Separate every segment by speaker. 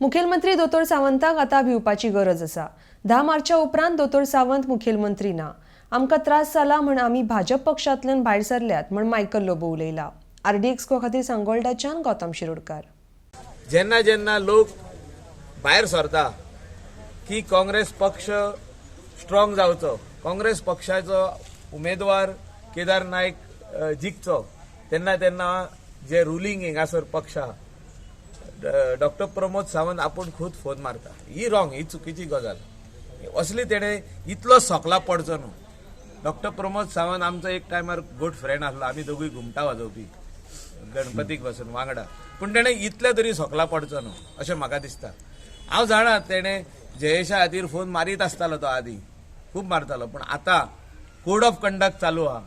Speaker 1: मुखेलमंत्री दोतोर सावंताक आतां भिवपाची गरज आसा. 10 मार्चा उपरांत दोतोर सावंत मुखेलमंत्री ना. आमकां त्रास जाला म्हण आमी भाजप पक्षांतल्यान भायर सरल्यात म्हण मायकल लोबो उलयला. आरडीएक्स खातीर सांगोल्डाच्यान गौतम शिरोडकार.
Speaker 2: जेन्ना जेन्ना लोक भायर सरता की काँग्रेस पक्ष स्ट्रॉंग जावचो, काँग्रेस पक्षाचो उमेदवार केदार नायक जिखचो, तेन्ना तेन्ना जे रुलींग हिंगासर पक्ष आहा, डॉक्टर प्रमोद सावंत आपूण खूद फोन मारता. ही रॉंग, ही चुकीची गजाल. असली तेणें इतलो सोकला पडचो न्हू. डॉक्टर प्रमोद सावंत आमचो एक टायमार गुड फ्रेंड आसलो. आमी दोगूय घुमटां वाजोवपी गणपतीक बसून वांगडा. पूण तेणें इतले तरी सोकला पडचो न्हू अशें म्हाका दिसता. हांव जाणा, तेणें जयेशा खातीर फोन मारीत आसतालो. तो आदी खूब मारतालो. पूण आतां कोड ऑफ कंडक्ट चालू आहा.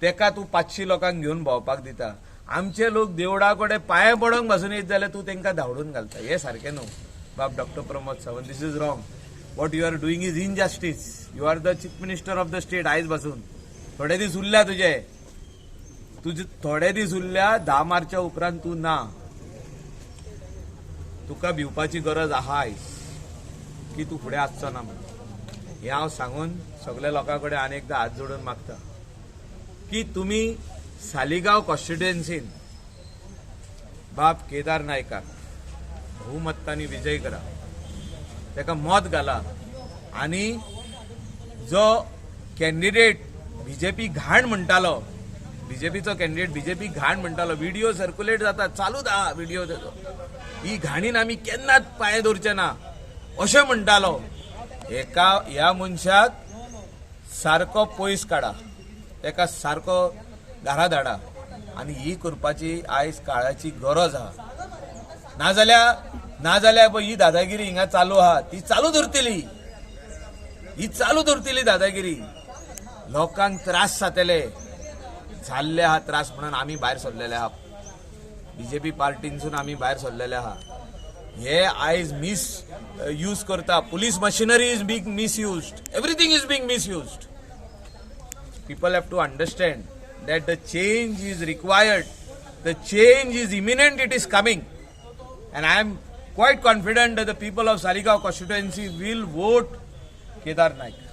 Speaker 2: तेका तूं 500 लोकांक घेवन भोंवपाक दिता. आमचे लोक देवळा कडेन पांये पडोंक बसून येत जाल्यार तूं तांकां धांवडून घालता. हें सारकें न्हू बाब doctor Pramod Sawant. This is wrong. What you are doing is injustice. You are the chief minister of the state. आयज बसून थोडे दीस उरल्या तुजे, तुजे थोडे दीस उरल्या. 10 मार्चा उपरांत तूं ना. तुका भिवपाची गरज आहा आयज की तूं फुडें आसचो ना म्हणून. हें हांव सांगून सगल्या लोकां कडेन आनी एकदां हात जोडून मागता की तुमी सालिगांव कॉन्स्टिट्युएन्सीन बाब केदार नायकाक बहुमतांनी विजय करा, ताका मत घाला आनी जो कॅन्डिडेट बीजेपी घाण म्हणटालो, बीजेपीचो कॅन्डिडेट बीजेपी घाण म्हणटालो, व्हिडिओ सर्क्युलेट जाता, चालूच आहा व्हिडिओ तेजो, ही घाणीन आमी केन्नाच पांय दवरचे ना अशें म्हणटालो, हेका, ह्या मनशाक सारको पयस काडा, तेका सारको घरा धाडा आनी ही करपाची आयज काळाची गरज आहा. नाजाल्यार नाजाल्यार पळय, ही दादागिरी हिंगा चालू आहा ती चालू दवरतली. ही चालू दवरतली दादागिरी. लोकांक त्रास जातले. जाल्ले आहा त्रास म्हणून आमी भायर सरलेले आहा. बीजेपी पार्टीनसून आमी भायर सरलेले आहा. हे आयज मिस यूज करता. Police machinery is being misused. Everything is being misused. People have to understand that the change is required. The change is imminent, it is coming. And I am quite confident that the people of Saligao constituency will vote Kedar Naik.